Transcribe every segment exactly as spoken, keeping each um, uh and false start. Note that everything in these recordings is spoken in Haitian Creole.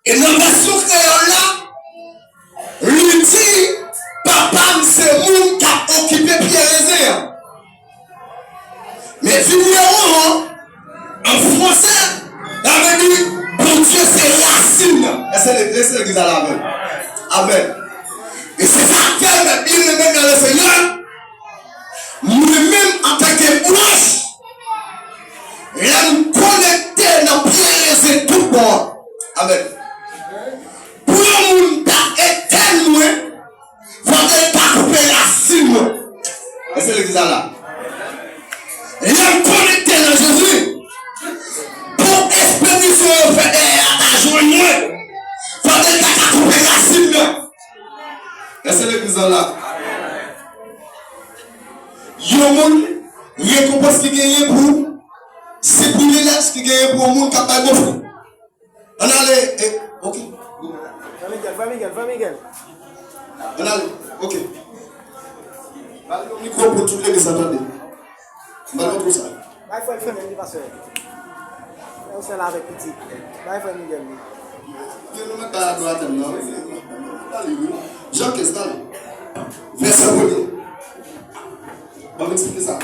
E nan vèsyon kreyòl la, li di, papa m se moun k ap okipe pye rezen an. Men Vimeo an, an fransè, la vle di, Bondye se rasin nan. Èske legliz la la menm? Amèn. E se sa k fè, mèt byeneme nan Lesenyè, mwen menm, antanke branch, lè m konekte nan pye rezen toutbon an. Amèn. Pou yon moun ta etèn mwen, fòk l ta koupe rasin mwen. Èske legliz la la? Lè m konekte nan Jezi, pou espedisyon yo fè dèyè a ta jwenn mwen, fòk l ta ka koupe rasin nan. Èske legliz la la? Yon moun, rekonpans ki genyen pou, se privilèj ki genyen pou yon moun k ap bay ofrann. Ann ale, e, ok. Frè Miguel, frè Miguel, frè Miguel. Ann ale, ok. Ba l yon mikwo pou tout legliz la tande. Ba l yon kou sa. Bay frè Miguel li, pastè. Frè Sèl avèk pitit. Bay frè Miguel li. Ke nou mèt ba l dwa tann nan. Ba li, wi. Jakès, ba li. Vèsè premye. Ban m eksplike sa.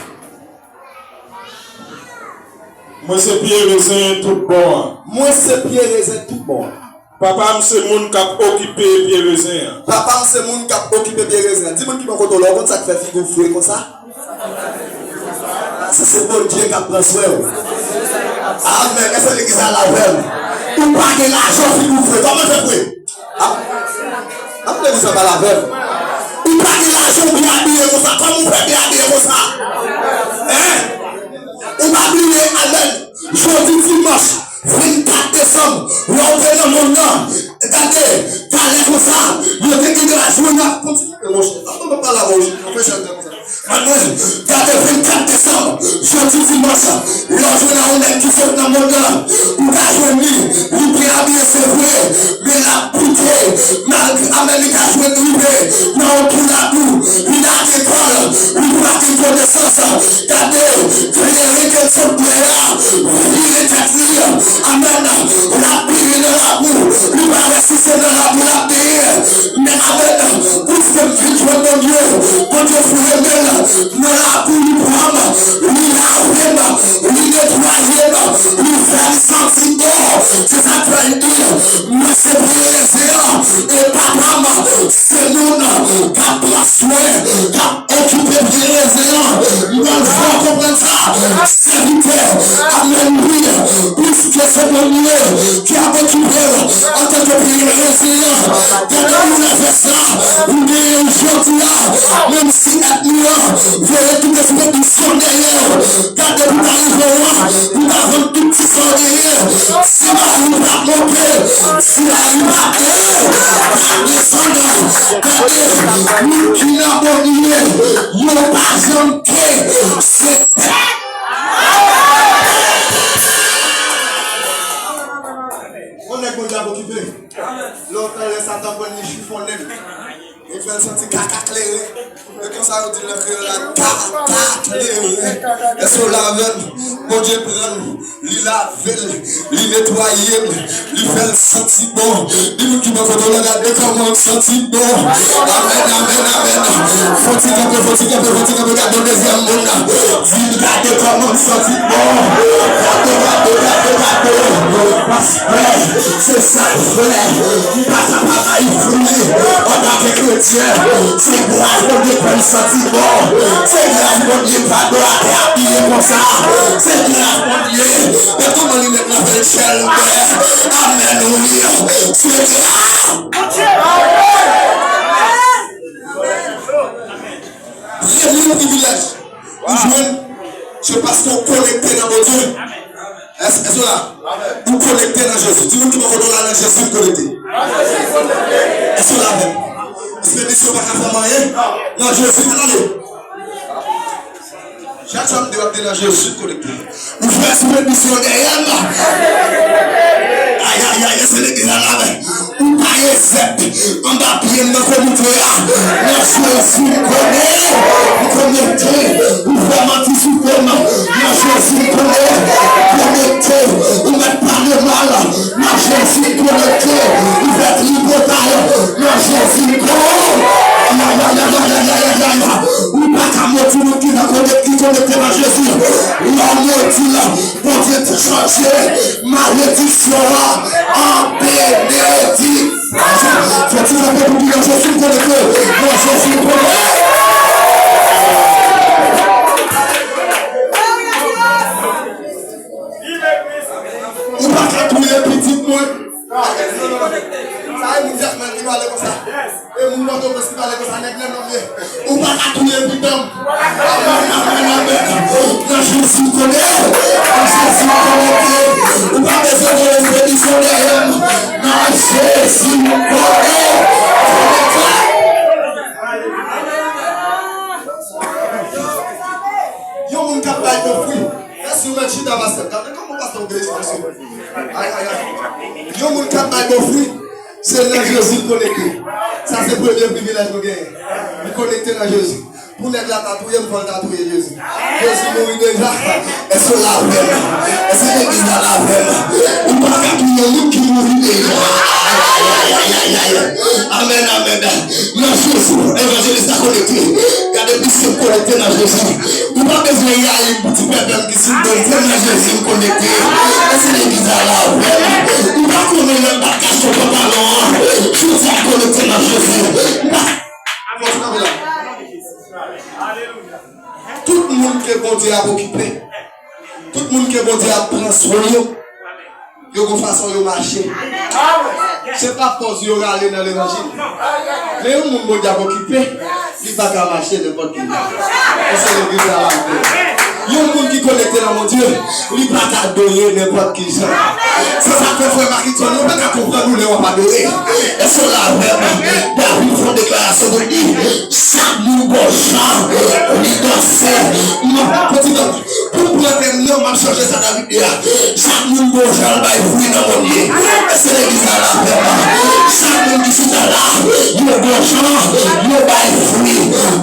Mwen se pye rezen tout bon an. Mwen se pye rezen tout bon an. Papa m se moun k ap okipe pye rezen an. Papa m se moun k ap okipe pye rezen an. Di moun ki bò kote w la, ou konn sa k fè figi w fre konsa? Se, se Bondye k ap pran swen w. Amèn. Èske legliz la la avè m? Ou pa gen lajan, figi w fre. Kòman fè fre? A, a, legliz la pa la avè m. Ou pa gen lajan, ou byen abiye konsa. Kòman ou fè byen abiye konsa? Hein? Ou pa bliye, amèn. Jodi dimanch vennkat desanm, lè w te nan monn nan, gade, talè konsa, yo te gen dwa jwenn nan. Kontinye, monchè. Papa, papa, la, monchè. Apre sa, konsa. Amèn. Gade, vennkat desanm, jodi dimanch, lè w jwenn a yon nèg ki sot nan monn nan, ou ka jwenn li, li byen abiye, se vre, men l ap bouke, malgre, amèn, li ka jwenn rive nan yon twou labou, li lage kò l, li pa gen konesans. Gade, kleren ke l sot dèyè a, vire tèt li, amèn, l ap vire nan labou, li pa wè si se nan labou l ap benyen, men, amèn, pou se m vin jwenn Bondye, Bondye foure men l nan labou, li pran m, li lave m, li netwaye m, li fè m santi bon. Se sa k fè l di, mwen se pye rezen an, e papa m se moun k ap pran swen, k ap okipe pye rezen an. Mwen fè w konprann sa, sèvitè, alelouya, piske se Bondye ki ap okipe l antanke pye rezen an. Gade yon lè fè sa, ou genyen jodi a, menm si ènmi an voye tout espedisyon dèyè w. Gade pou ta rive w an, pou ta vann tout ti sa w genyen. Si lari pa monte, si lari pa desann, gade, moun ki nan Bondye, yo pa janm te, se tèt. Yon nèg Bondye ap okipe. Lontan lè Satan pran li chifon lèn. Li fè l santi kaka kleren. E konsa yo di l nan kreyòl la, kaka kleren. Èske w la avè m? Bondye pran l, li lave l, li netwaye l, li fè l santi bon. Di moun ki bò kote w la, gade kòman w santi bon. Amèn, amèn, amèn. Fò ti kanpe, fò ti kanpe, fò ti kanpe, gade yon dezyèm moun nan. Di l gade kòman m santi bon. Gade, gade, gade, gade. Paske se sa k fè m pa ka pa bay fwi antanke kretyen. Se gras Bondye fè m santi bon. Se gras Bondye pa dwe abiye konsa. Se gras Bondye. Men kòman li met nan fè l chèlbè. Amèn, wi. Se gras. Premye privilèj ou jwenn, se paske w konekte nan Bondye. Èske, èske w la? Ou konekte nan Jezi. Di moun ki bò kote w la, nan Jezi m konekte. Èske w la avè m? Espedisyon pa ka fè m anyen. Nan Jezi, ann ale. Chak sa m te wè, m te nan Jezi konekte. Ou fè espedisyon dèyè m. Ayayay, se legliz la la avè m. Ou taye zèb anba pye m nan komite a. Nan Jezi m konnen, m konekte. Ou fè manti sou kò m. Nan Jezi m konnen, m konekte. Ou mèt pale mal. Nan Jezi m konekte. chanje malediksyon an an benediksyon. Fè ti kanpe pou di nan Jezi m konekte. Nan Jezi m konekte. Ou pa ka touye pitit mwen. Sa e moun Jakmèl ki pale konsa. E moun Pòtoprens ki pale konsa, nèg nan nonm ye. Ou pa ka touye pitit m. Amèn, amèn, amèn. Nan Jezi m konnen. Nan Jezi m konnen. Ou pa bezwen voye benediksyon dèyè m. Nan Jezi m konnen. Yon moun k ap bay bon fwi. Mèsi, ou mèt chita, pastè. Gade kòman pastè obeyisan, mesye. Ay, ay, ay. Yon moun k ap bay bon fwi, se nan Jezi l konekte. Sa se premye privilèj nou genyen. Nou konekte nan Jezi. Pou nèg la ta touye m, fò l ta touye Jezi. Jezi mouri deja. Èske w la avè m? Èske legliz la la avè m? Ou pa ka touye moun ki mouri deja. Ay, ay, ay, ay, ay, ay. Amèn, amèn. Nan Jezi, evanjelis la konekte. Gade piske m konekte nan Jezi. Ou pa bezwen rayi m pou ti pèpè m ki sou do m. Se nan Jezi m konekte. Èske legliz la la avè m? Ou pa konnen lè m t ap kache pantalon an. Jodi a m konekte nan Jezi. M pa... Tout moun ke Bondye ap okipe, tout moun ke Bondye ap pran swen yo, yo gon fason yo mache. Se pa fòs yo rale nan levanjil. Men yon moun Bondye ap okipe, li pa ka mache nenpòt ki jan. Èske legliz la la avè m? Yon moun ki konekte nan Bondye, li pa ka adore nenpòt ki jan. Se sa k fè frè Marckson, yo pa ka konprann ou lè w ap adore. Èske w la avè m? David fè yon deklarasyon pou l di, chak moun gon jan li danse. M ap pran ti tan pou m pran tèm nan, m ap chanje sa David di a. Chak moun gon jan l bay fwi nan mòn li. Èske legliz la la avè m? Chak moun ki chita la, yo gon jan yo bay fwi.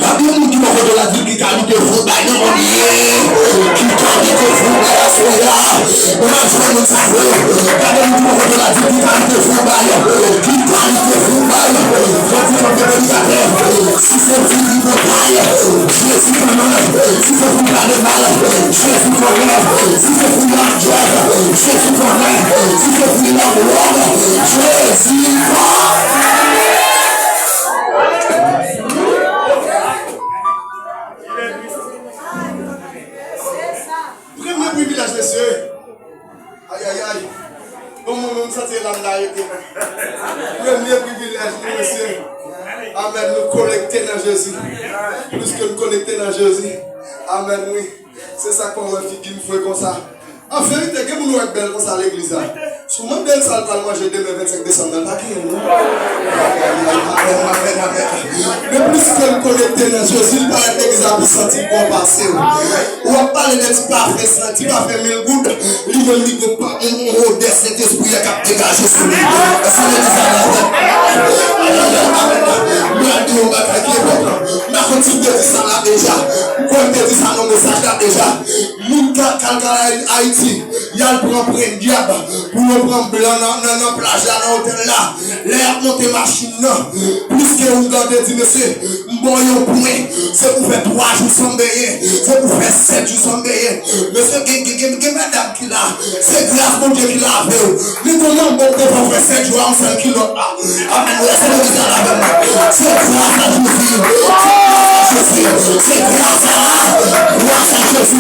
Gade yon moun ki bò kote w la, di l ki kalite fwi w bay nan mòn li. Ki kalite fwi w bay aswè a? Ou pa jwenn moun sa vre. Gade moun ki bò kote w la, di l ki kalite fwi w bay. Ki kalite fwi w bay? Fò di fò predikatè. Si se fwi tripotay, Jezi konnen. Si se fwi kaneval, Jezi konnen. Si se fwi ladròg, Jezi konnen. Si se fwi lòt dwòg, Jezi konnen. Premye privilèj, mesye. Ay, ay, ay. Bon, mwen menm, m santi lam nan rete. Premye privilèj nou, mesye. Amèn, nou konekte nan Jezi. Plis ke nou konekte nan Jezi. Amèn, wi. Se sa k fè w wè figi m fre konsa. An verite, gen moun ou wè k bèl konsa legliz la. Si w mande l sa l pral manje demen vennsenk desanm nan, l pa genyen l, non. Amèn, amèn, amèn. Men plis ke l konekte nan Jezi, l parèt legliz la pi santi l bon pase w. Ou ap pale de ti pafen san, ti pafen mil goud, li menm li gen yon odè Sentespri a k ap degaje sou li. Èske legliz la la avè m? Amèn. Mwen di yon bagay ki enpòtan. M pa konn si m te di sa la deja. M kwè m te di sa nan mesaj la deja. Moun k al, k al, k al Ayiti, y al pran prenn dyab pou yo pran blan nan, nan, nan plaj la, nan otèl la. Lè y ap monte machin nan, plis ke oungan te di, mesye, m ba w yon pwen, se pou fè twa jou san benyen, se pou fè sèt jou san benyen. Mesye, gen, gen, gen, gen medam ki la, se gras Bondye ki lave w. Li gon manbo k te fè w fè sèt jou a yon sèl kilòt la. Amèn. Lèse legliz la avè m. Se gras a Jezi. Se gras a Jezi. Se gras a, gras a Jezi.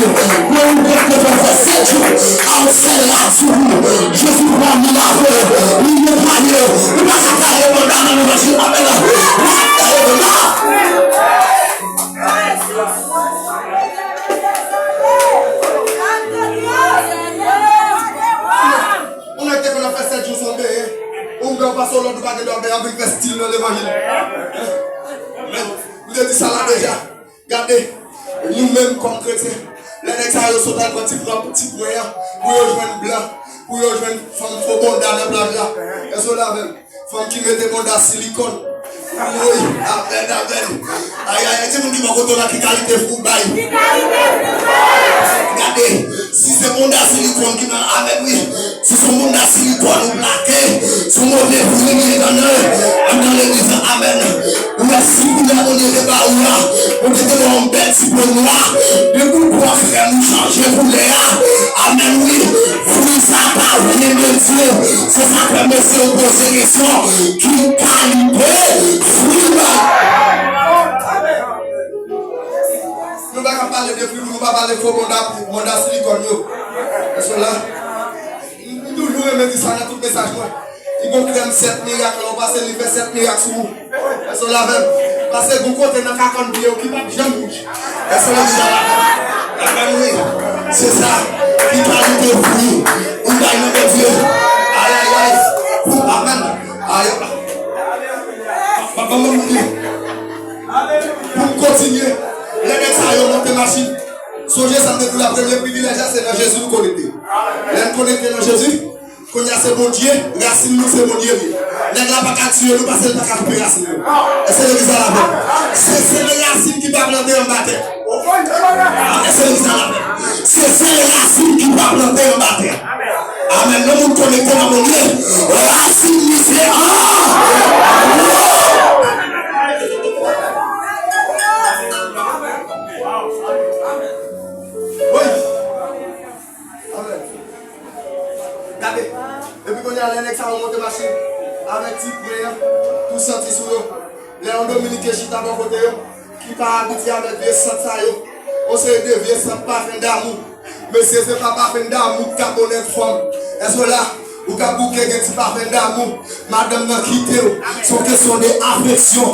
Mwen, ou pral te fè sèt jou a yon sèl la sou ou. Jezi pran li lave, li netwaye. Ou pa ka taye banda nan levanjil. Amèn. Ou pa ka taye banda. Yon nèg te konn ap fè sèt jou san benyen. Ou gen yon pastè lòt ou pa gen dwa benyen, ap vin fè stil nan levanjil. Men, m te di sa la deja. Gade, nou menm kòm kretyen, lè nèg sa yo sot al pran ti pran ti pwen an, pou yo jwenn blan, pou yo jwenn fanm fo bonda nan plaj la. Èske w la avè m? Fanm ki mete bonda silikòn. Woy, amèn, amèn. Ay, ay, ay, timoun ki bò kote w la, ki kalite fwi w bay? Ki kalite fwi w bay? Gade, si se bonda silikòn ki nan, amèn, wi. Si se yon bonda silikòn ou plake, se yon move fwi ki nan, nan, nan legliz la, amèn. Ou Mèsi pou lè Bondye te ba ou la. Bondye te ba w yon bèl ti po nwa. Depi w kwè frè m chanje koulè a. Amèn wi. Fwi sa pa vle de Dye. Se sa k fè mesye yo poze kesyon. Ki kalite fwi w bay? Nou pa ka pale de fwi pou nou pa pale fo banda, banda silikòn yo. Èske w la? M toujou renmen di sa nan tout mesaj mwen. Li gon krèm sèt mirak, lè w pase li fè sèt mirak sou ou. Èske w la avè m? Pase gon kote nan kakann pye w ki p ap janm wouj. Èske legliz la avè m? Avè m wi. Se sa ki kalite fwi ou bay nan Bondye. Ayayay. Pou amèn. Ayayay. Papa mwen mouye. Pou m kontinye. Lè nèg sa yo monte machin. Sonje sa m te di w la, premye privilèj la se nan Jezi nou konekte. Lè n konekte nan Jezi, kounye a se Bondye, rasin nou se Bondye li ye. Nèg la pa ka tiye nou paske l pa ka koupe rasin nou. Èske legliz la la avè m? Se sèl rasin ki pa plante anba tè. Èske legliz la la avè m? Se sèl rasin ki pa plante anba tè. Amèn. Yon moun konekte nan Bondye. Rasin li se an. Wi. Amèn. Gade. Epi kounye a, lè nèg sa yo monte machin avèk ti pwen an, tou santi sou yo. Lè yon Dominiken chita bò kote yo, ki pa abitye avèk vye sant sa yo, yon seri de vye sant pafen damou. Mesye, se pa pafen damou k ka bonèt fanm. Èske w la? Ou ka bouke gen ti pafen damou. Madanm nan kite w. Se yon kesyon de afeksyon.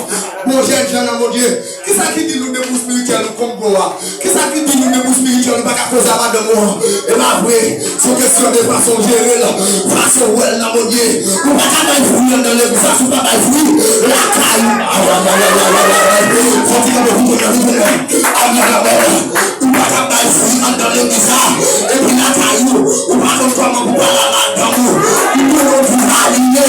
Bon, jènjan nan Bondye. Kisa ki di nou de pou espirityèl nou konn bon a? Kisa ki di nou de pou espirityèl nou pa ka koze a madanm ou an? E pa vre. Se yon kesyon de fason w jere l, fason w wè l nan Bondye. Ou pa ka bay fwi anndan legliz la si w pa bay fwi lakay ou. Ayayayayayay. Fò w ti kanpe vite, vite, vite. Amèn, amèn. Ou pa ka bay fwi anndan legliz la, epi lakay ou, ou pa konn kòman pou pale a madanm ou. Ou tou yon divalye,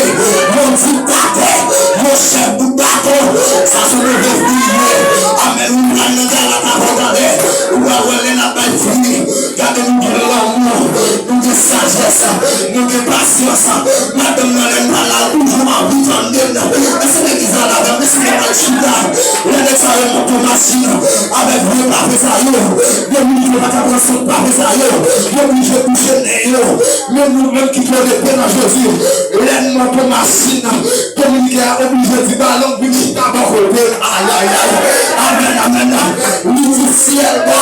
yon diktatè, yon chèf bout baton. Sa se move fwi li ye. Amèn. Ou pral nan garat avè w tande. Ou pral wè lè n ap bay fwi. Gade nou gen lanmou, nou gen sajès, nou gen pasyans. Madanm nan lè n pale a, toujou anvi tande n. Èske legliz la la avè m? Èske nou pral chita? Lè nèg sa yo monte machin avèk vye pafen sa yo, Dominik yo pa ka pran sant pafen sa yo, yo blije bouche nen yo. Men nou menm ki konekte nan Jezi, lè n monte machin, Dominiken an oblije di balon vin chita bò kote m. Ayayay. Amèn, amèn. Li di syèl ba,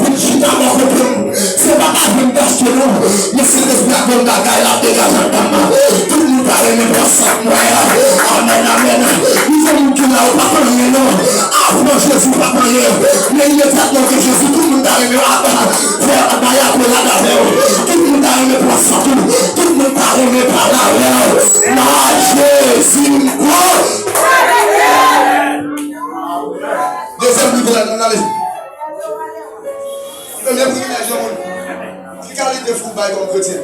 vin chita bò kote m. Se pa pa vin tache non. Men Sentespri a gon bagay l ap degaje anndan m. Tout moun ta renmen pran sant mwen. Amèn, amèn. Li gen moun ki la ou pa konn anyen non. Avan Jezi pa konn anyen. Men il est tellement que Jezi, tout moun ta renmen ap fè bagay ak mwen la avè w. Tout moun ta renmen pran sant ou. Tout moun ta renmen pale avè w. Nan Jezi m kwè. Dezyèm privilèj, ann ale. Premye privilèj, yon moun. Ki kalite fwi w bay kòm kretyen?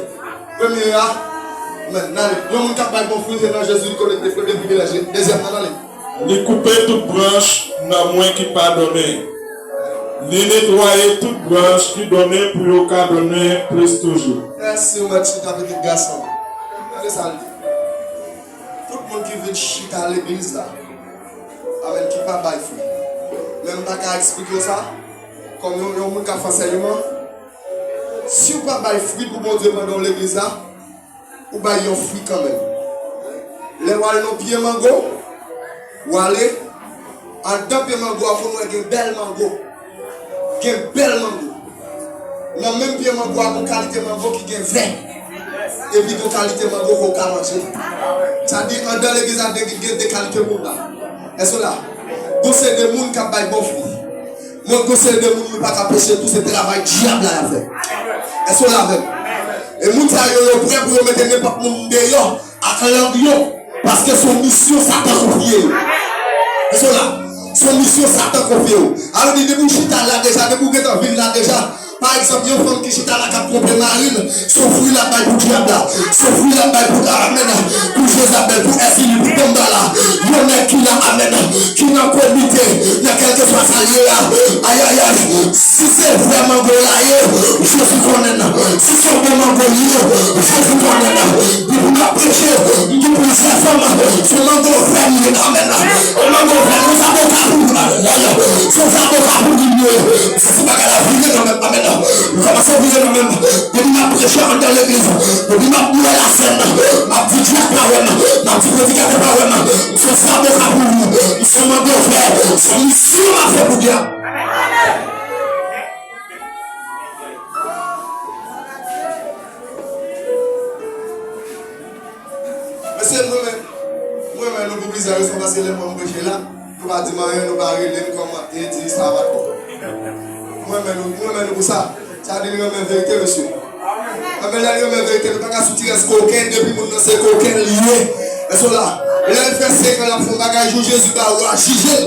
Premye a, men, ann ale. Yon moun k ap bay bon fwi, se nan Jezi, li konekte, premye privilèj. Dezyèm, ann ale. Li koupe tout branch nan mwen ki pa donnen. Li netwaye tout branch ki donnen pou yo ka donnen plis toujou. Mèsi, ou mèt chita pitit gason. Gade sa l di. Tout moun ki vin chita legliz la, amèn, ki pa bay fwi. Men m pa ka eksplike w sa, kòm yon, yon moun k ap fè ansèyman, si w pa bay fwi pou Bondye pandan w legliz la, ou bay yon fwi kanmenm. Lè w al nan pye mango, w ale, anndan pye mango a, fò n wè gen bèl mango. Gen bèl mango. Nan menm pye mango a, gon kalite mango ki gen vè. Epi gon kalite mango ke w ka manje. Sa di, anndan legliz la, gen, gen de kalite moun la. Èske w la? Gon seri de moun k ap bay bon fwi. Mwen, gon seri de moun, nou pa ka peche tou, se travay dyab la y ap fè. Èske w la avè m? E moun sa yo, yo prè pou yo mete nenpòt moun deyò ak lang yo, paske se yon misyon Satan konfye yo. Èske w la? Se yon misyon Satan konfye yo. Alò, depi w chita la deja, depi w gentan vin la deja, pa egzanp, yon fanm ki chita la k ap twonpe mari l, se yon fwi l ap bay pou dyab la. Se yon fwi l ap bay pou, amèn, pou Jezabèl, pou Èzili, pou Danmbala. Yon nèg ki la, amèn, ki nan komite, nan kèlkeswa sa l ye a. Ayayay, si se vrè mango la ye, Jezi konnen l. Si se yon bon mango li ye, Jezi konnen l. Depi m ap preche, m gen plizyè fanm, se mango vè li ye, amèn. Mango vè, nou sa Tout sa bon ka pou moun yo. Se ti bagay la vire nan men m, amèn. Li kòmanse vire nan men m. Depi m ap preche anndan legliz, depi m ap boure lasèn, m ap di dyab pa wè m, m ap di predikatè pa wè m. Se sa bon ka pou moun. Se yon mande fè, se yon misyon m ap fè pou dyab. Mesye, mwen menm, mwen menm, nou pou plizyè rezon, paske lè mwen preche la, nou pa di m anyen, nou pa rele m, kòmante, di sa va twò. Mwen menm, nou, mwen menm, nou pou sa. Sa di l renmen verite, mesye. Mwen menm, lè l renmen verite, nou pa ka sou ti rès koken, depi moun nan se koken l ye. Mesye la, lè l fè senk an, l ap fè yon bagay, jou Jezi ba ou a jije l.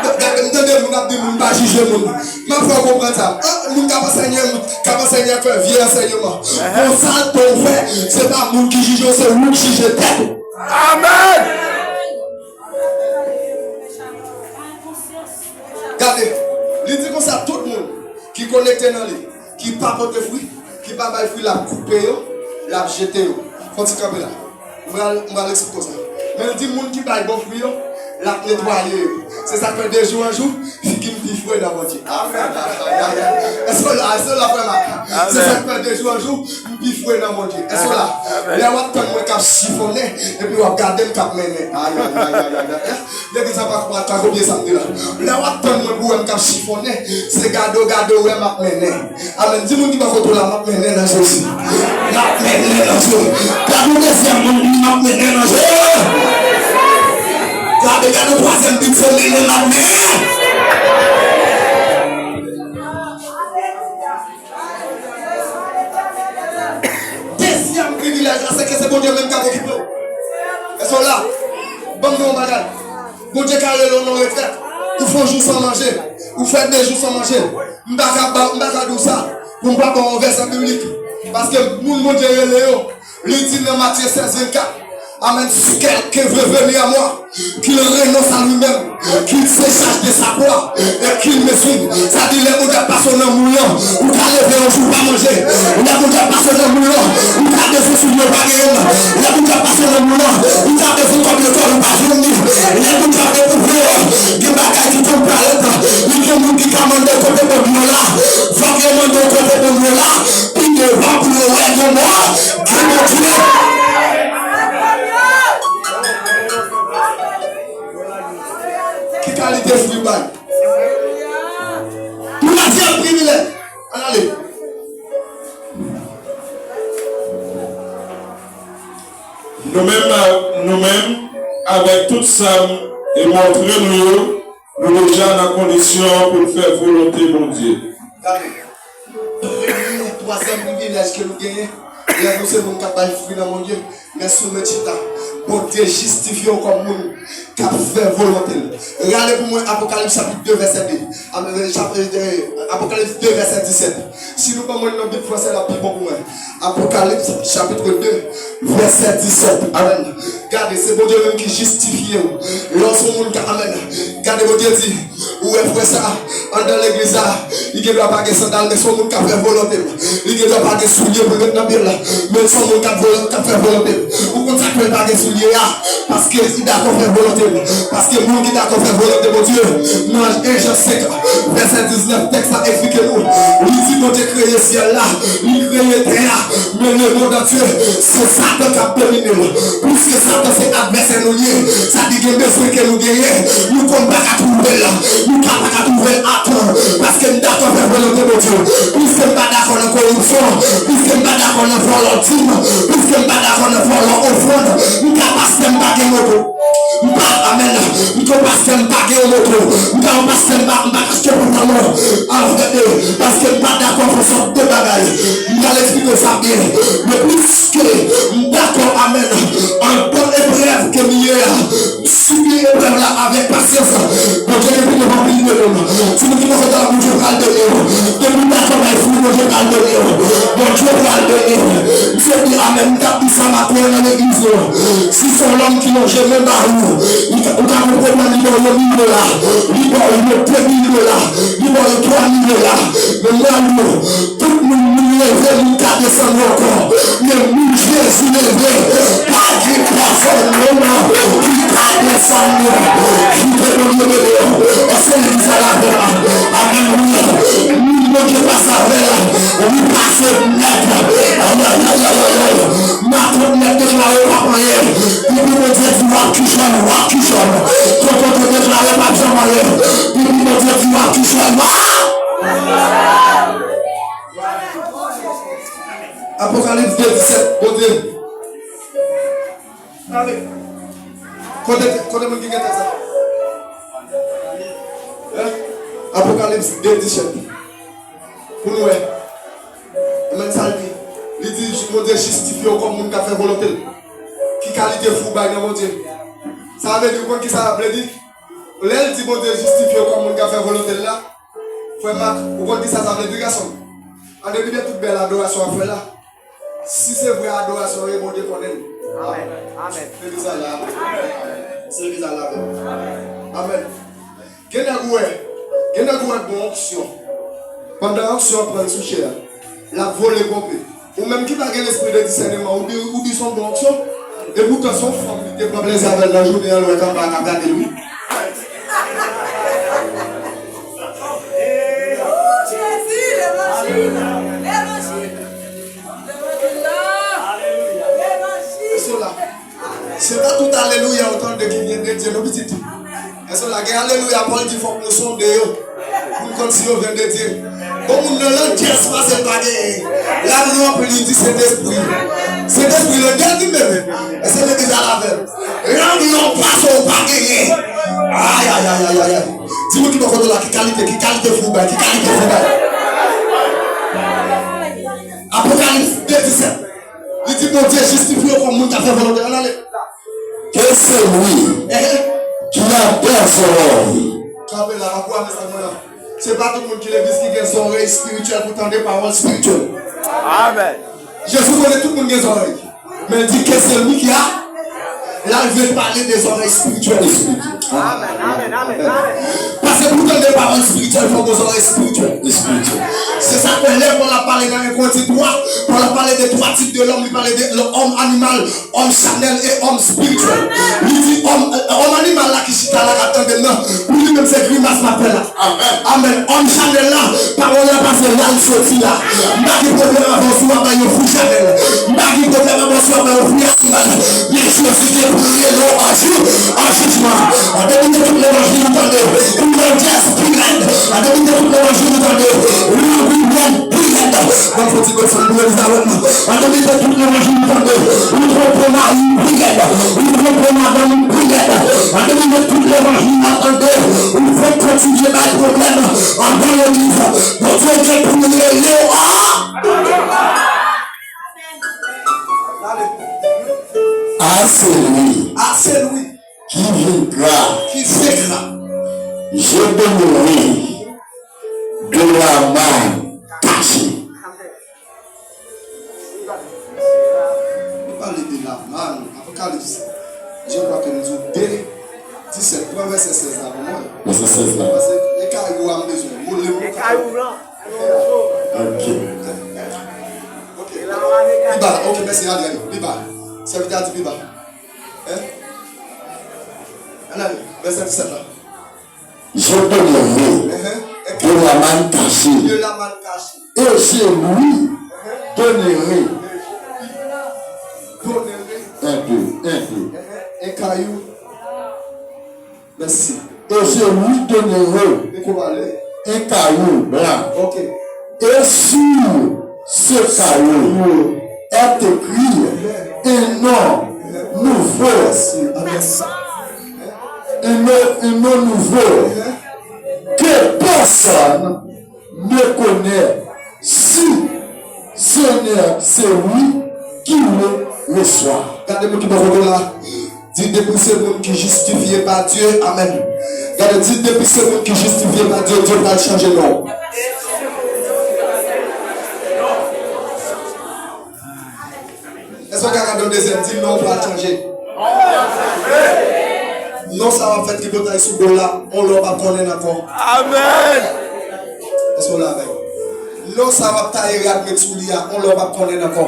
Gade, m tande moun ap di moun pa jije moun. M ap fè w konprann sa. An, moun k ap ansèye m, k ap ansèye fè vye ansèyman. Bon, sa l te w fè, se pa moun ki jije w, se ou k jije tèt ou. Amèn! Gade, li di konsa, tout moun ki konekte nan li, ki pa pote fwi, ki pa bay fwi, l ap koupe yo, l ap jete yo. Fò ti kanpe la. M pral, m pral eksplike w sa. Men l di moun ki bay bon fwi yo, l ap netwaye yo. Se sa k fè de jou an jou, figi m pi fre nan Bondye. Amèn. Èske w la, èske w la, frè Mak? Se sa k fè de jou an jou, m pi fre nan Bondye. Èske w la? Lè w ap tann mwen k ap chifonnen, epi w ap gade m k ap mennen. Ayayayayay. Legliz la pa, pa, pa kopye sa m di la. Lè w ap tann mwen pou w wè m k ap chifonnen, se gade w gade w wè m ap mennen. Amèn. Di moun ki bò kote w la, m ap mennen nan Jezi. M ap mennen nan Jezi. Gade yon dezyèm moun, di, m ap mennen nan Jezi. Gade, gade yon twazyèm, di, se mennen m ap mennen. Dezyèm privilèj la, se ke se Bondye menm k ap okipe w. Èske w la? Ban m di w yon bagay. Bondye ka rele w nan retrèt. Ou fè yon jou san manje. Ou fè de jou san manje. M pa ka ba, m pa ka di w sa pou m pa ba w yon vèsè biblik. Paske moun Bondye rele yo, li di nan Matye sèz vennkat, amèn, si quelqu'un veut venir à moi, qu'il renonce à lui-même, qu'il se charge de sa croix et qu'il me suive. Sa di lè Bondye ap pase w nan moul lan, ou ka leve yon jou pa manje. Lè Bondye ap pase w nan moul lan, ou ka bezwen soulye w pa genyen l. Lè Bondye ap pase w nan moul lan, ou ka bezwen kòb lekòl ou pa jwenn li. Lè Bondye ap dekouvri w, gen bagay ki konn parèt, li gen moun ki ka mande w kote Bondye w la. Fòk yo mande w kote Bondye w la, pi devan pou yo wè gen mò, gen Bondye. Ki kalite fwi w bay? Twazyèm privilèj. Ann ale. Nou menm, nou menm, avèk tout sa m e montre nou yo, nou deja nan kondisyon pou n fè volonte Bondye. Premye, twazyèm privilèj ke nou genyen, lè nou se moun k ap bay fwi nan Bondye, men sou men chita. Bondye jistifye w kòm moun k ap fè volonte l. Rale pou mwen Apokalips chapit de vèsè de. Ap-, chap-, eh, Apokalips de vèsè disèt. Si nou ban mwen nan Bib fransè, l ap pi bon pou mwen. Apokalips chapit de vèsè disèt. Amèn. Gade, se Bondye menm ki jistifye w. Lè w se yon moun k ap, amèn. Gade, Bondye di, ou wè frè sa a, anndan legliz la, li gen dwa pa gen sandal, men se yon moun k ap fè volonte m. Li gen dwa pa gen soulye pou l met nan pye l, men se yon moun k ap volon-, k ap fè volonte m. Ou konn sa k fè l pa gen soulye a? Paske li dakò fè volonte m. Paske moun ki dakò fè volonte Bondye, nan en Jan senk, vèsè diznèf, tèks la eksplike nou. Li di Bondye kreye syèl la, li kreye tè a, men lemonn antye, se Satan k ap domine l. Piske Satan se advèsè nou l ye, sa di gen bezwen ke nou genyen, nou konn pa ka twouve l, nou ka pa ka twouve l a tan, paske m dakò fè volonte Bondye. Piske m pa dakò nan koripsyon, piske m pa dakò nan vòlò dim, piske m pa dakò nan vòlò ofrann, m ka pastè m pa gen moto. M pa, amèn. M ka pastè m pa gen yon moto. M ka yon pastè m pa, m pa ka achte pantalon. Alò, gade, paske m pa dakò pou sòt de bagay. M pral eksplike w sa byen. Men piske m dakò, amèn, anndan eprèv ke m ye a, m sibi eprèv la avèk pasyans. Bondye gen pou nou anpil de moun. Si nou ki konsa, Bondye pral beni w. Depi w dakò bay fwi, Bondye pral beni w. Bondye pral beni w. M se di amèn, m t ap di sa maten an nan legliz nou. Si se yon lòm ki lonje men ba ou, li ka, ou ka gen pwoblèm, li ba w yon mil dola, li ba w yon de mil dola, li ba w yon twa mil dola. Men mwen, nou, tout moun, moun leve, moun ka desann yo ankò. Men moun Jezi leve, pa gen pèsonn, non, non, ki ka Sanm yo, kite Bondye beni yo. Èske legliz la la vrèman? Alelouya. Moun Bondye pase avè l, li pase nèt. Ayayayayay. Matant nèt deklare w p ap anyen. Depi Bondye di w ap kichòy, w ap kichòy. Kote w te deklare p ap janm anyen. Depi Bondye di w ap kichòy, w ap. Apokalips de disèt, Bondye. Kote, kote moun ki gen tèks sa? Hein? Apokalips de disèt. Pou nou wè. Amen, sa l di. Li di, Bondye jistifye w kòm moun k ap fè volonte l. Ki kalite fwi w bay nan Bondye? Sa vle di, ou konn ki sa vle di? Lè l di Bondye jistifye w kòm moun k ap fè volonte l la, frè Mak, ou konn ki sa sa vle di, gason? An depi de tout bèl adorasyon w ap fè la, si se vrè adorasyon w ye, Bondye konnen l. Amèn. Amèn. Se li sa la. Se li sa la. Amèn. Gen nèg ou wè, gen nèg ou wè gon onksyon. Pandan onksyon an pran l sou chè a, l ap vole ponpe. Ou menm ki pa gen lespri de disèneman, ou di, ou di se yon bon onksyon. Epoutan se yon fanm li te pran plezi avè l nan jounen an, l wè kanpa a k ap gade l wi. Jezi, levanjil, levanjil, levanjil la, levanjil. Se pa tout alelouya ou tande ki vyen de Dye, non, pitit. Èske w la gen alelouya Pòl di fòk nou sonde yo pou n konn si yo vyen de Dye? Bon, moun nan landjès pase l pa genyen. L ap ranpli di Sentespri. Sentespri landjès li menm. Èske legliz la la avè m? Lang lòm pase w pa genyen. Ayayayayay. Di moun ki bò kote w la, ki kalite, ki kalite fwi w bay, ki kalite fwi w bay? Apokalips de disèt. Li di Bondye jistifye w kòm moun k ap fè volonte l. Ann ale. Que celui qui a des oreilles. Kanpe la, pa kou a mesaj mwen la. Se pa tout moun ki legliz ki gen zòrèy espirityèl pou tande pawòl espirityèl. Amèn. Jezi konnen tout moun gen zòrèy. Men l di que celui qui a. La l vle pale de zòrèy espirityèl. Amèn, amèn, amèn, amèn. Paske pou tande pawòl espirityèl, fò w gen zòrèy espirityèl. Espirityèl. Se sa k fè lè Pòl ap pale nan en Korinti twa, Pòl ap pale de twa tip de lòm, li pale de lòm animal, òm chanèl e òm espirityèl. Li di òm, òm animal la ki chita la k ap tande m nan, pou li menm se grimas m ap fè la. Amèn. Amèn. Òm chanèl la, pawòl la pase la, l soti la. M pa gen pwoblèm avè w si w ap bay yon fwi chanèl. M pa gen pwoblèm avè w si w ap bay yon fwi animal. Men Jezi te pou rele w an jou, an jijman. An depi de tout levanjil ou tande, ou landjès pi rèd. An depi de tout levanjil ou tande, ou pi rèd. Ban m fè ti bèt sa, nou legliz avè m. An depi de tout levanjil ou tande, ou twonpe mari w pi rèd, ou twonpe madanm ou pi rèd. An depi de tout levanjil ou tande, ou fèk kontinye bay pwoblèm andan legliz. Bondye gen pou l rele w an. À celui qui vaincra, je donnerai de la manne cachée. Li pale de la manne, Apokalips. Je crois que nou di de disèt. Pran vèsè sèz la pou mwen. Vèsè sèz la. Paske e kay ou a m bezwen. Mole m. E kay ou lan. Ok. Ok. Pi ba. Ok, mèsi, Adrien. Pi ba. Sèvitè a di pi ba. Hein? Ann ale. Vèsè disèt la. Je donnerai de la manne cachée. De la manne cachée. Et je lui donnerai. Donnerai. Un, deux, un, deux. Un caillou. Merci. Et je lui donnerai un caillou blanc. Ok. Et sur ce caillou est écrit un nom nouveau. Un nom, un nom nouveau que personne ne connaît, si ce n'est celui qui le reçoit. Gade moun ki bò kote w la. Di depi se moun ki jistifye pa Dye, amèn. Gade, di depi se moun ki jistifye pa Dye, Dye pral chanje non. Èske w ka gade yon dezyèm, di non pral chanje? Non sa w ap fè tripotay sou do w la, yon lè w p ap konnen l ankò. Amèn. Èske w la avè m? Non sa w ap taye rad met sou li a, yon lè w p ap konnen l ankò.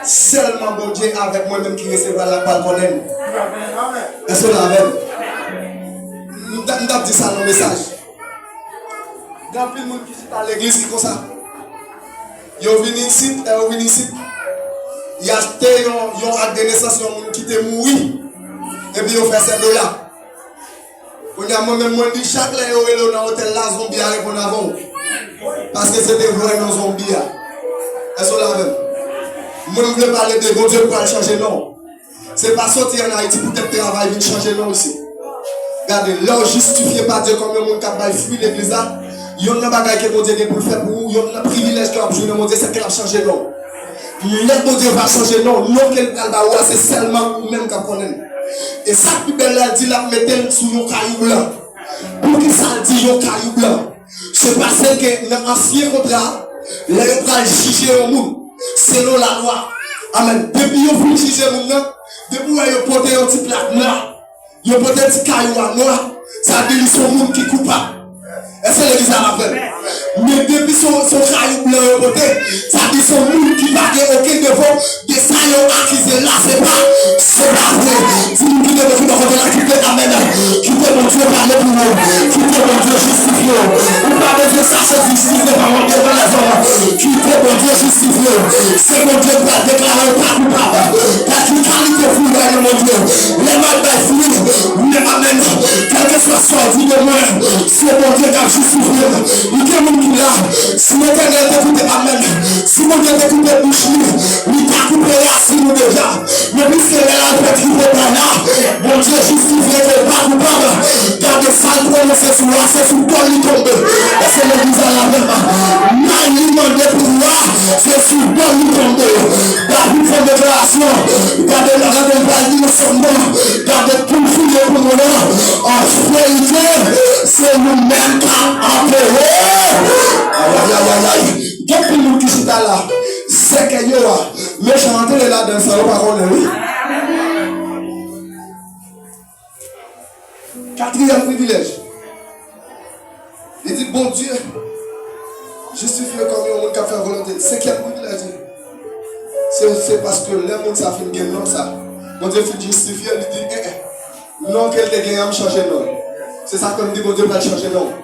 Sèlman Bondye avèk mwen menm ki resevwa l la pral konnen l. Èske w la avè m? M t ap, m t ap di sa nan mesaj. Gen anpil moun ki chita legliz ki konsa. Yo vini isit, lè yo vini isit, y achte yon, yon ak de nesans yon moun ki te mouri, epi yo fè sèt dola. Kounye a, mwen menm, mwen di, chak lè yo rele w nan otèl la, zonbi a reponn avè w. Paske se te vre non zonbi a. Èske w la avè m? Mwen, m vle pale de Bondye pral chanje non. Se pa soti ann Ayiti poutèt travay vin chanje non w isi. Gade, lè w jistifye pa Dye kòm yon moun k ap bay fwi legliz la, yonn nan bagay ke Bondye gen pou l fè pou ou, yonn nan privilèj ke w ap jwi nan Bondye, se ke l ap chanje non w. Lè Bondye va chanje non w, non ke l pral ba ou a, se sèlman ou menm k ap konnen l. E sa k pi bèl la, l di l ap mete l sou yon kayou blan. Poukisa l di yon kayou blan? Se paske nan ansyen kontra, lè yo pral jije yon moun, selon lalwa, amèn, depi yo fin jije moun nan, depi w wè yo pote yon ti plak nwa, yo pote ti kayou a nwa, sa vle di li se yon moun ki koupab. Èske legliz la avè m? Men depi se yon, se yon kayou blan yo pote, sa di se yon moun ki pa gen okenn defo, de sa yo akize l la, se pa, se pa vre. Di moun ki te bò, ki bò kote la, kite amèn. Kite Bondye pale pou ou. Kite Bondye jistifye w. Ou pa bezwen chache jistis devan, devan lèzòm. Kite Bondye jistifye w. Se Bondye ki pral deklare w pa koupab. Gad ki kalite fwi bay nan Bondye. Lè m al bay fwi, men amèn. Kèlkeswa sa w di de mwen, se Bondye k ap jistifye m. Li gen moun ki la, si Letènèl te koute amèn, si Bondye te koute bouch li, li ta koupe rasin ou deja. Men piske lè l al fè tripotay la, Bondye jistifye ke l pa koupab. Gade sa l pwononse sou la, se sou do l li tonbe. Èske legliz la avè m? Mal li mande pou wa, se sou do l li tonbe. David fè deklarasyon, gade, gade l pral di nan sòm nan, gade pou l fouye pou mwen nan, an verite, se nou menm k ap antere. Ayayayayay. Gen anpil moun ki chita la, sèkèy yo a, mechan antre ladan l san yo pa konnen, wi. Katriyèm privilèj. Li di Bondye jistifye kòm yon moun k ap fè volonte l. Senkyèm privilèj li, se, se paske lè moun sa fin gen non sa, Bondye fin jistifye l, li di, eh, eh, non ke l te genyen an, m chanje non l. Se sa ke m di, Bondye pral chanje non w.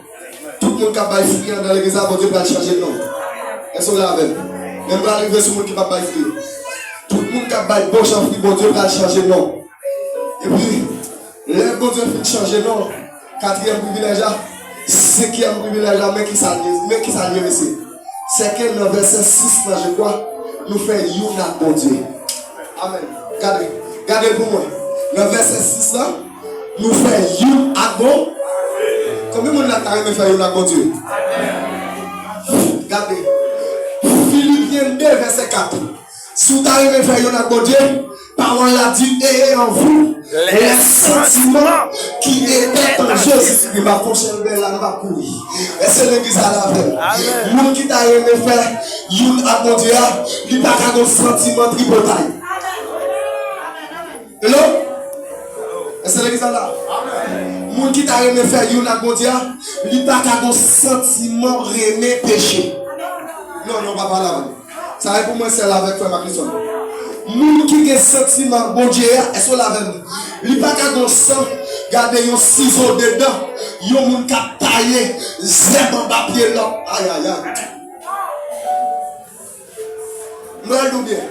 Tout moun k ap bay fwi anndan legliz la, Bondye pral chanje non w. Èske w la avè m? Men m pral rive sou moun ki p ap bay fwi. Tout moun k ap bay bon jan fwi, Bondye pral chanje non w. Epi, lè Bondye fin chanje non, katriyèm privilèj la, senkyèm privilèj la, men kisa l ye, men kisa l ye, mesye. Sèke nan vèsè sis la, je crois, nou fè youn ak Bondye. Amèn. Gade, gade l pou mwen. Nan vèsè sis la, nou fè youn ak Bon. Konbyen moun la ta renmen fè youn ak Bondye? Gade. Filipyen de, vèsè kat. Si w ta renmen fè youn ak Bondye, pawòl la di, ayez en vous les sentiments qui étaient en Jésus-Christ. M ap fè yon chèlbè la, m ap kouri. Èske legliz la la avè m? Amèn. Moun ki ta renmen fè youn ak Bondye a, li pa ka gon santiman tripotay. Hello? Èske legliz la la? Moun ki ta renmen fè youn ak Bondye a, li pa ka gon santiman renmen peche. Non, non, pa pale avè m. Sa e pou mwen sèl avèk frè Maclison. Moun ki gen santiman Bondye a, èske w la avè m? Li pa ka gon san, gade yon sizo de dan, yon moun k ap taye zèb anba pye lòt. Ayayay. M pral di w byen.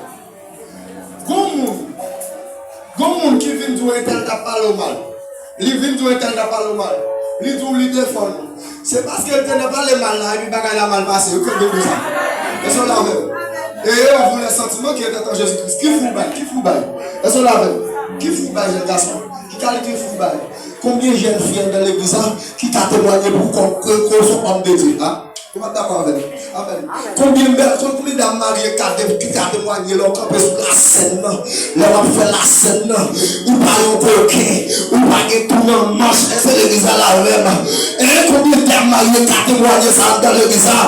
Gon moun, gon moun ki vin di w entèl t ap pale w mal. Li vin di w entèl t ap pale w mal. Li di w li defann ou. Se paske l te nan pale mal la, epi bagay la mal pase. Ou konn de sa. Èske w la avè m? Ayez en vous les sentiments qui étaient en Jésus-Christ. Ki fwi w bay? Ki fwi w bay? Èske w la avè m? Ki fwi w bay, jèn gason? Ki kalite fwi w bay? Konbyen jèn fi anndan legliz la ki ka temwanye pou kò ke, ke w se yon òm de Dye, a? Ou pa t dakò avè m? Amèn. Konbyen bèl, konbyen dam marye ka de, ki ka temwanye lè w kanpe sou lasèn nan, lè w ap fè lasèn nan, ou pa yon koken, ou pa gen tou nan manch, èske legliz la la avè m? Hein, konbyen dam marye ka temwanye sa anndan legliz la?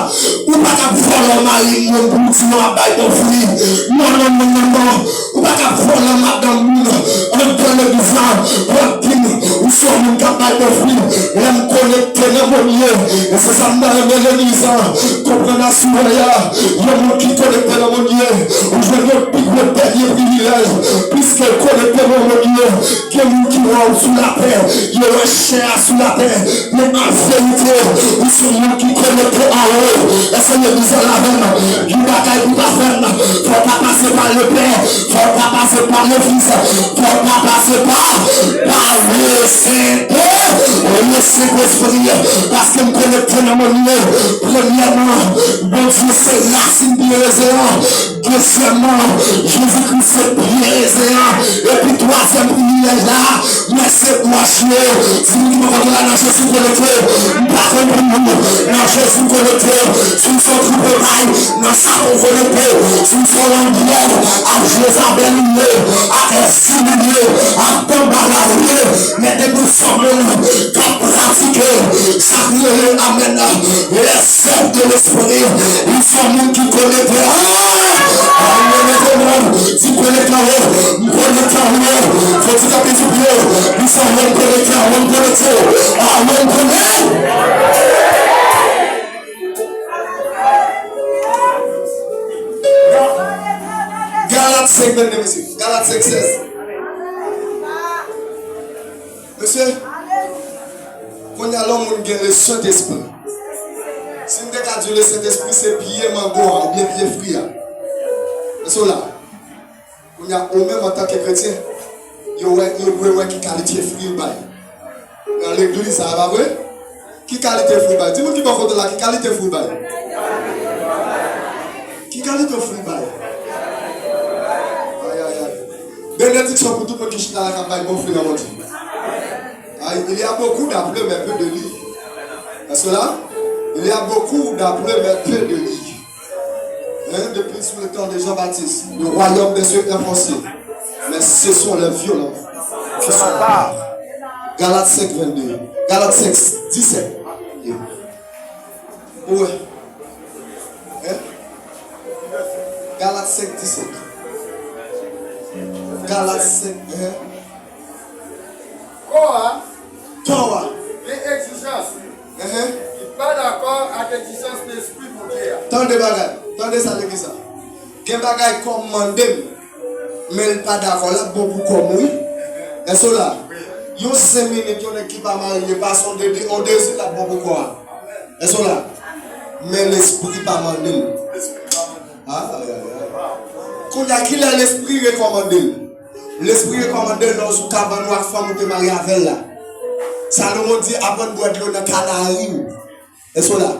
Ou pa t ap vòlò mari moun pou w di w ap bay bon fwi. Non, non, non, non, non. Ou pa t ap vòlò madanm moun anndan legliz la pou w ap di m ou Se yon moun k ap bay bon fwi. Lè m konekte nan Bondye, e se sa m ta renmen legliz la konprann aswè a. Yon moun ki konekte nan Bondye, ou jwenn yon pi gwo dènye privilèj. Piske w konekte nan Bondye, gen moun ki wè w sou latè, yo wè chè a sou latè. Men an verite, ou se yon moun ki konekte anwo. Èske legliz la avè m? Yon bagay pou ta fè m, fò w ta pase pa Lepè, fò w ta pase pa Lefis, fò w ta pase pa, pa Lesentespri. Lesentespri, paske m konekte nan Bondye. Premyèman, Bondye se rasin byen raisin an. Dezyèmman, Jezikri se pye raisin an. Epi twazyèm privilèj la, men se bwach yo. Di moun ki bò kote w la, nan Jezi m konekte. M pa konprann moun. Nan Jezi m konekte. Si w se yon twoubletay, nan sa pou w konekte. Si w se yon langyèt, ak Jezabèl ou ye, ak èspri ou ye, ak danbalay ou ye, men depi w se yon moun k ap pratike sa k rele, amèn, lèzèv de lespri, ou se yon moun ki konekte. Ah! Amèn, amèn. Di konekte anwo, m konekte anwo. Fò di kanpe sou pye w. Ou se yon moun konekte, yon moun konekte. Ah, yon moun konekte. Galat senk vennde, mesye. Galat senk sèz. Mesye, kounye a lè yon moun gen Lesentespri, si m te ka di w Lesentespri se pye mango a oubyen pye fri a. Èske w la? Kounye a, ou menm antanke kretyen, yo wè, yo dwe wè ki kalite fwi l bay. Nan legliz sa, pa vre? Ki kalite fwi l bay? Di moun ki bò kote w la, ki kalite fwi l bay? Ki kalite fwi l bay? Ay, ay, ay. Benediksyon pou tout moun ki chita la k ap bay bon fwi nan Bondye. Ay, il y a beaucoup d'appelés, mais peu de lits. Èske w la? Il y a beaucoup d'appelés, mais peu de lits. Hein, depuis sous le temps de Jean-Baptiste, le royaume des cieux est forcé. Mais ce sont les violents qui sont. Galat senk vennde. Galat senk disèt. Ou wè? Hein? Galat senk disèt. Galat senk, hein? Kò a. Kò a. Gen egzijans. Ehe. Li pa dakò ak egzijans lespri Bondye a. Tande bagay. Tande sa legliz la. Gen bagay kò m mande m, men l pa dakò. L ap bon pou kò m, wi. Èske w la? Yon senk minit, yon nèg ki pa marye, pase yon de, yon dezi, l ap bon pou kò a. Èske w la? Men lespri pa mande l. Ay, ay, ay. Kounye a, kilè lespri rekòmande l? Lespri rekòmande l lè w sou kabann ou ak fanm ou te marye avè l la. Salomon di, aprann bwè dlo nan kanari w. Èske w la?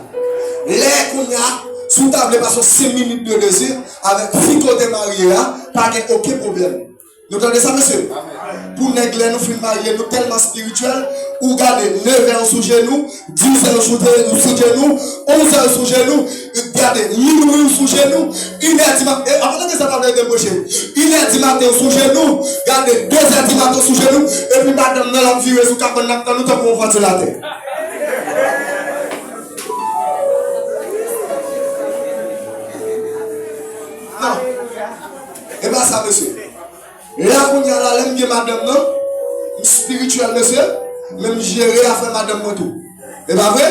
Lè kounye a, si w ta vle pase yon senk minit de dezi avèk fi ke w te marye a, pa gen okenn pwoblèm. Nou tande sa, mesye? Pou nèg, lè nou fin marye, nou tèlman espirityèl, ou gade, nevè ou sou jenou, dizè ou sou, ou sou jenou, onzè ou sou jenou, gade, minwi ou sou jenou, inè di maten, e, avan tande sa, pa vle debouche. Inè di maten ou sou jenou, gade, dezè di maten ou sou jenou, epi madanm nan l ap vire sou kabann nan, tankou yon vantilatè. Non. E pa sa, mesye. La kounye a la, lè m gen madanm nan, m espirityèl, mesye, men m jere afè madanm mwen tou. E pa vre?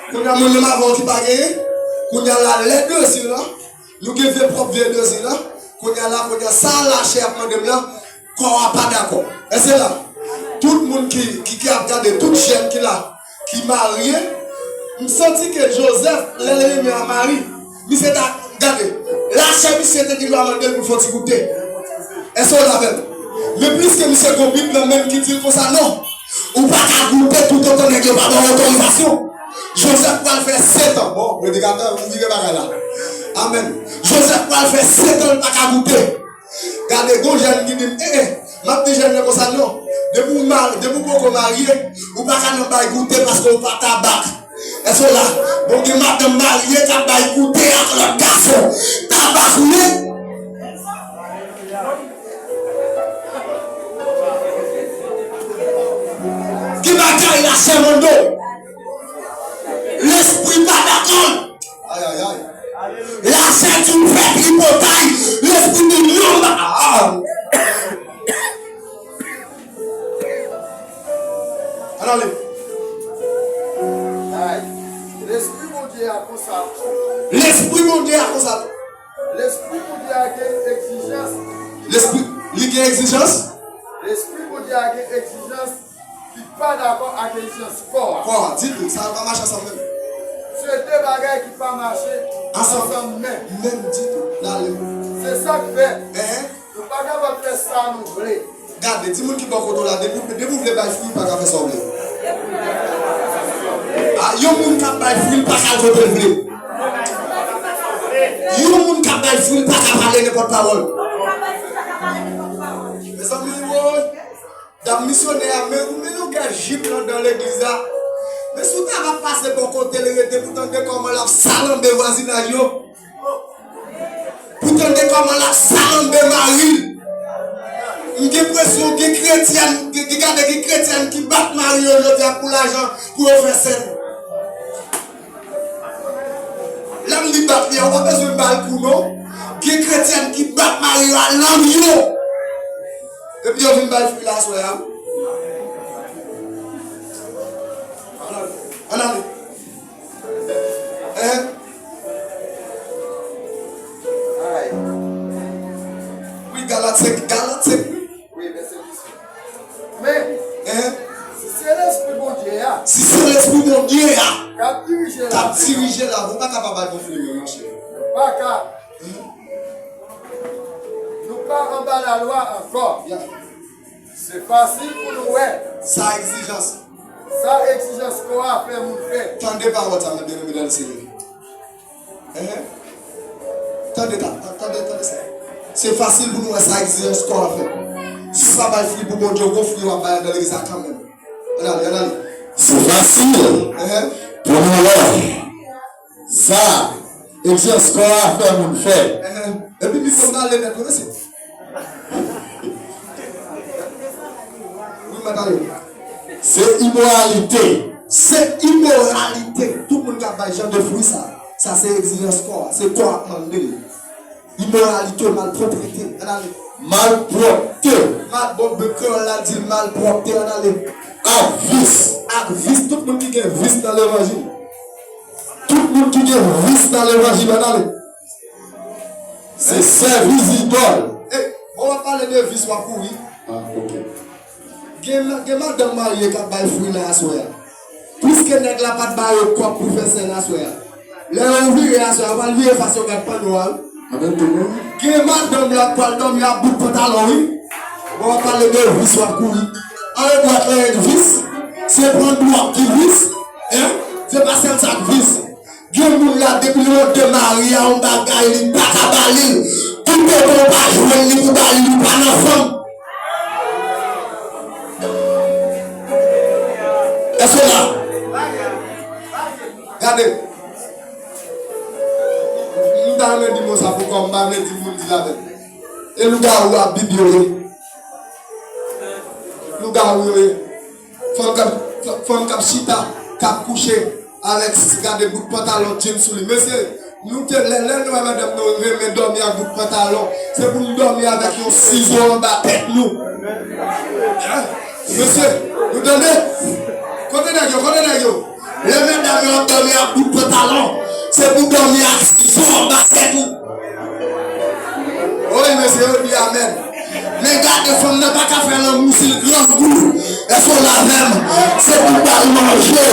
Kounye a, moun menm avè w ki pa genyen, kounye a la, lè dezi la, nou gen vye pwòp vye dezi la, kounye a la, kounye a, sa lachè ap mande m la, kò a pa dakò. Èske w la? Tout moun ki, ki, ki ap gade, tout jèn ki la, ki marye, m santi ke Jozèf, lè l renmen a Mari, misye ta, gade, lachè misye te gen dwa mande l pou l fè yon ti goute. Èske w la avè m? Men pliske misye gon Bib nan men l ki di l konsa, non, ou pa ka goute toutotan nèg yo pa ba w otorizasyon. Jozèf pral fè sèt an. Bon, predikatè, ou vire bagay la. Amèn. Jozèf pral fè sèt an, l pa ka goute. Gade, gon jèn ki di m, e, e, m ap di jèn nan konsa, non. Depi w ma-, depi w poko marye, ou pa ka nan bay goute paske w pa tabak. Èske w la? Bon, gen madanm marye k ap bay goute ak lòt gason. Tabak ou ye? Ki bagay lachè mande w? Lespri pa dakò. Ay, ay, ay. Lachè di w fè tripotay, lespri di w non, ah. Ann ale. Ay. Lespri Bondye a konsa. Lespri Bondye a konsa. Lespri Bondye a gen egzijans. Lespri, li gen egzijans? Lespri Bondye a gen egzijans ki pa dakò ak egzijans kò a. Kò a, ditou, sa yo pa mache ansanm menm. Se de bagay ki pa mache ansanm menm. Menm ditou. N ale. Se sa k fè nou pa kapab fè sa nou vle. Gade, di moun ki bò kote w la, depi, depi w vle bay fwi, w pa ka fè sa w vle. A, yon moun k ap bay fwi, l pa ka al kote l vle. Yon moun k ap bay fwi, l pa ka pale nenpòt pawòl. Mezanmi, woy, dam misyonè a, men, men yon gè jip anndan legliz la. Men si w ta va pase bò kote l rete pou tande kòman l ap salanbe vwazinaj yo. Pou tande kòman l ap salanbe mari l. M gen enpresyon gen kretyèn, gen, gen gade gen kretyèn ki bat mari yo jodi a pou lajan, pou yo fè sèn. Lè m di bat li a, ou pa bezwen ba l kou non. Gen kretyèn ki bat mari yo a lang yo. Epi yo vin bay fwi la aswè a. Ann ale. Ann ale. Hein? Ay. Wi, Galat senk, Galat senk, wi. Wi, vèsè dis. Men, hein? Si se Lespri Bondye a, si se Lespri Bondye a k ap dirije lavi, k ap dirije lavi, ou pa ka pa bay bon fwi, monchè. Nou pa ka. Hmm? Nou pa anba lalwa ankò. Yeah. Se fasil pou nou wè. Sa egzijans. Sa egzijans kò a fè moun fè. Tande pawòl sa, mwen byeneme nan Senyè. Ehe. Tande ta, ta, tande, tande sa. Se fasil pou nou wè sa egzijans kò a fè. Si w pa bay fwi pou Bondye, w gon fwi w ap bay anndan legliz la kanmenm. Ann ale, ann ale. Se fasil, ehe, pou nou wè sa egzijans kò a fè moun fè. Ehe. Epi mikwo m nan ale nèt, wi, mesye. Wi, mwen pale. Se imoralite. Se imoralite. Tout moun k ap bay jan de fwi sa, sa se egzijans kò a. Se kò a k mande l. Imoralite, malpwoprete. Ann ale. Malpwòpte. Mal, bon, ben, kreyòl la di l malpwòpte. Ann ale. Ak vis. Ak vis. Tout moun ki gen vis nan levanjil. Tout moun ki gen vis nan levanjil. Ann ale. Se sèvis idòl. E, bon, w ap pale de vis, w ap kouri. Ah, ok. Gen, gen madanm marye k ap bay fwi la aswè a. Piske nèg la pa t ba yo kòb pou fè sèn aswè a. Lè yo vire aswè a, yo pral vire fas yo gad panno a, wi. Amen, tout moun. Gen madanm la k pral dòmi ak bout pantalon, wi. Bon, w ap pale de vis, w ap kouri. Anrevwa, trè vis. Se pran dwòg ki vis. Hein? Se pa sèl sa k vis. Gen moun la, depi l wont de mari a, yon bagay li pa ka ba li l. Tout otan w pa jwenn li pou ba li, li pa nan fanm. Èske w la? Gade. M ta renmen di mo sa pou kò m, m pa vle di moun di l avè m. E lougawou a Bib yo ye. Lougawou yo ye. Fanm k ap, fanm k ap chita, k ap kouche avèk, gade bout pantalon djin sou li. Mesye, nou te, lè, lè nou wè madanm nou renmen dòmi ak bout pantalon, se pou nou dòmi avèk yon sizo anba tèt nou. Hein? Mesye, nou tande? Kote nèg yo? Kote nèg yo? Lè medam yo ap dòmi ak bout pantalon, se pou dòmi ak sizo anba tèt ou. Wi, mesye, yo di amèn. Men gade, fanm nan pa ka fè lanmou si l grangou. Èske w la avè m? Se pou ba l manje,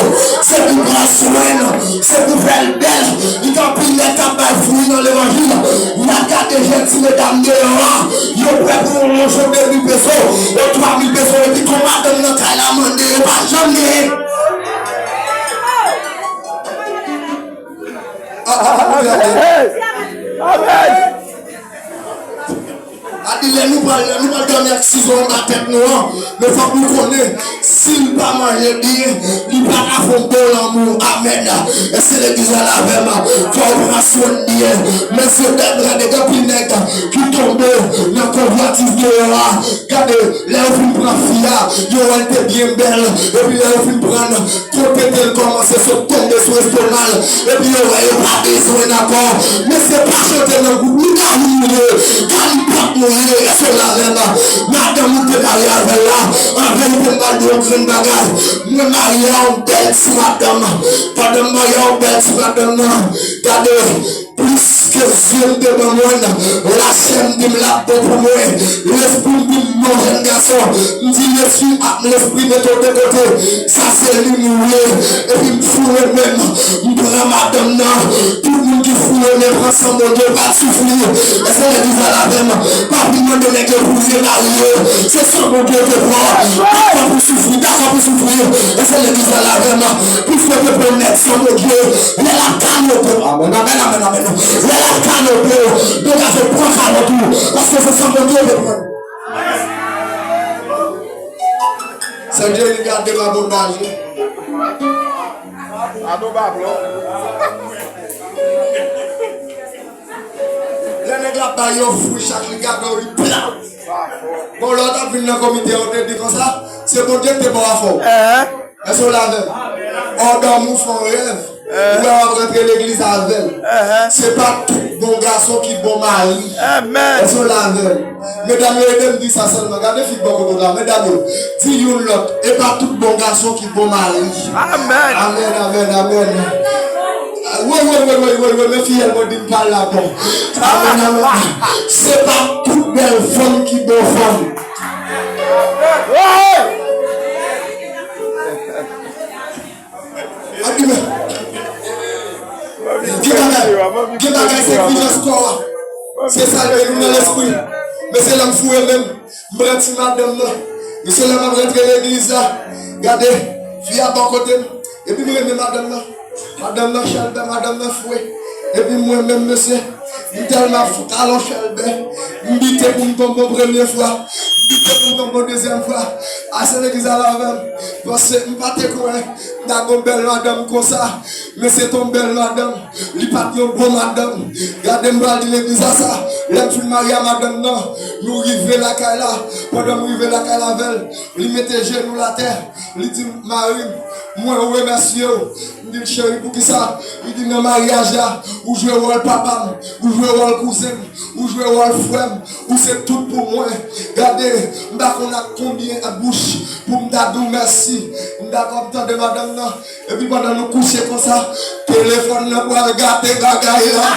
se pou pran swen l, se pou fè l bèl. Li gen anpil nèg k ap bay fwi nan levanjil. N ap gade jèn ti medam deyò a, yo prè pou yon lonj de mil peso, yon twa mil peso, epi gon madanm nan kay la mande, yo pa janm genyen. Amèn. A di lè nou pral, lè nou pral dòmi ak sizo anba tèt nou an, men fòk nou konnen, si l pa manje byen, li pa ka fè yon bon lanmou. Amèn. Èske legliz la avè m? Fò w pran swen l byen. Mesye, dam, gade, gen anpil nèg ki tonbe nan konvwatiz deyò a. Gade, lè yo fin pran fi a, yo wè l te byen bèl, epi lè yo fin pran l, kote l kòmanse sot tonbe sou estoma l, epi yo wè yo pa bezwen l ankò. Mesye, pa chante nan gwoup, lougawou nou ye, kalipòt nou ye, èske w la avè m? Madanm ou te marye avè l la, anvan l Pou m pral di w yon grenn bagay, mwen marye a yon bèl ti madanm. Pandan m marye a yon bèl ti madanm nan, gade, plis ke zye m te ban mwen, lachè m di m l ap bon pou mwen, lespri m di m non, jèn gason. M di lespri ak lespri mete w de kote. Sa se li m ye. Epi m foure men m, m pran madanm nan. Tout moun ki foure men pran san Bondye, pa t soufri. Èske legliz la la avè m? Pa vin mande nèg yo pou yo marye. Se san Bondye yo te pran. Dakò pou soufri, dakò pou soufri. Èske legliz la la avè m? Plis yo te pran nèg san Bondye. Lè l ap kanope. Amèn, amèn, amèn, amèn. Lè l ap kanope, degaje pran kalòt ou. Paske se san Bondye yo te pran. Sè Jerry gade babondaj wi. Ado Pablo. Lè nèg la bay yon fwi chak li gade w li pla. Bon, lè w t ap vin nan komite a, w te di konsa, se Bondye ki te ba w afè w. Èske w la avè m? Ou dòmi, ou fè yon rèv, ou wè w ap rantre legliz avè l. Se pa tout bon gason ki bon mari. Èske w la avè m? Medam yo, ede m di sa sèlman. Gade fi k bò kote w la. Medam yo, di youn lòt, e pa tout bon gason ki bon mari. Amèn, amèn, amèn. Woy, woy, woy, woy, woy, woy, men fiyèl mwen di m pale la bon. Amèn, amèn. Se pa tout bèl fanm ki bon fanm. Gen bagay, gen bagay se egzijans kò a. Se sa l ye, nou nan lespri. Mesye, lè m foure men m, m pran ti madanm nan. Mesye, lè m ap rantre legliz la, gade, fi a bò kote m. Epi m renmen madanm nan. Madanm nan chèlbè, madanm nan fre. Epi mwen menm, mesye, m tèlman fou, talon chèlbè. M bite pou m tonbe yon premye fwa. M bite pou m tonbe yon dezyèm fwa. Ase legliz la la avè m. Paske m pa te kwè m ta gen yon bèl madanm konsa. Men se te yon bèl madanm. Li pa t yon bon madanm. Gade m pral di legliz la sa. Lè m fin marye a madanm nan, nou rive lakay la. Pandan m rive lakay la avè l, li mete jenou l atè. Li di m, "Mari m, mwen remèsye w." M di l, "Cheri, poukisa?" Li di, "Nan maryaj la, ou jwe wòl papa m, ou jwe wòl kouzen m, ou jwe wòl frè m, ou se tout pou mwen. Gade, m pa konn ak konbyen bouch pou m ta di w mèsi." M dakò, m tande madanm nan. Epi pandan nou kouche konsa, telefòn nan pral gate bagay la.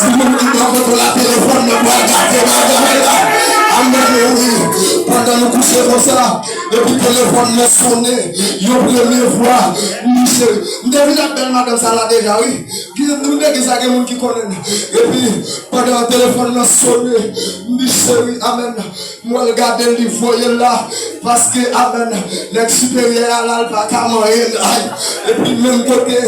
Di moun ki bò kote w la, telefòn nan pral gate bagay la. Amèn, wi. Pandan nou kouche konsa, epi telefòn nan sonnen yon premye fwa. M di, "Cheri," m te vin ak bèl madanm sa la deja, wi. Gen, nou te gen sa, gen moun ki konnen l. Epi, pandan telefòn nan sonnen, m di, "Cheri, amèn." M wè l gade l, li voye l la. Paske, amèn, nèg siperyè a la, l pa ka manyen l. Ay. Epi menm kote,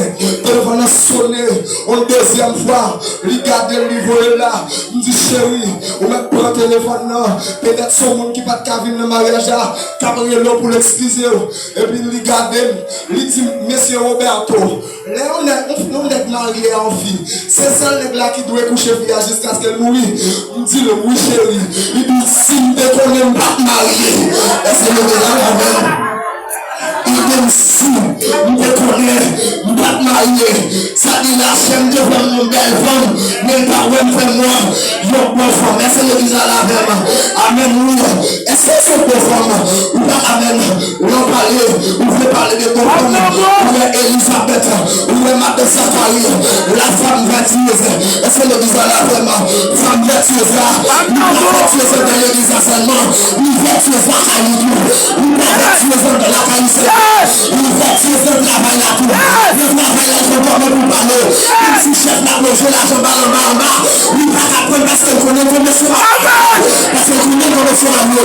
telefòn nan sonnen yon dezyèm fwa. Li gade l, li voye l la. M di, "Cheri, ou mèt pran telefòn nan. Petèt se yon moun ki pa t ka vin nan maryaj la k ap rele w pou l eskize w." Epi li gade m, li di m, "Mesye Roberto, lè yon nèg, yon, yon nèg marye a yon fi, se sèl nèg la ki dwe kouche fi a jiskaske l mouri?" M di l, "Wi, cheri." Li di, "Si m te konnen, m pa t marye." Èske nou te la avè m? Li di m, "Si m te konnen, m pa t marye." Sa di la, chè m te fè m yon bèl fanm, men l pa wè m fè m yon bon fanm. Èske legliz la la avè m? Amèn, wi. Èske se bon fanm? Ou pa amèn. Lè w pale, ou vle pale de bon fanm. Ou wè Elizabèt, ou wè madan Zakari, la femme vertueuse. Èske legliz la la avè m? Femme vertueuse la, li pa vertueuse nan legliz la sèlman, li vertueuse lakay li tou. Li pa vertueuse nan lakay li sèlman, li vertueuse nan travay la tou. Nan travay la, li konn kòman pou pale. Menm si chèf la pran jwe lajan ba l anba anba, li pa ka pran l paske l konnen konbyen se mari. Paske l konnen konbyen se mari.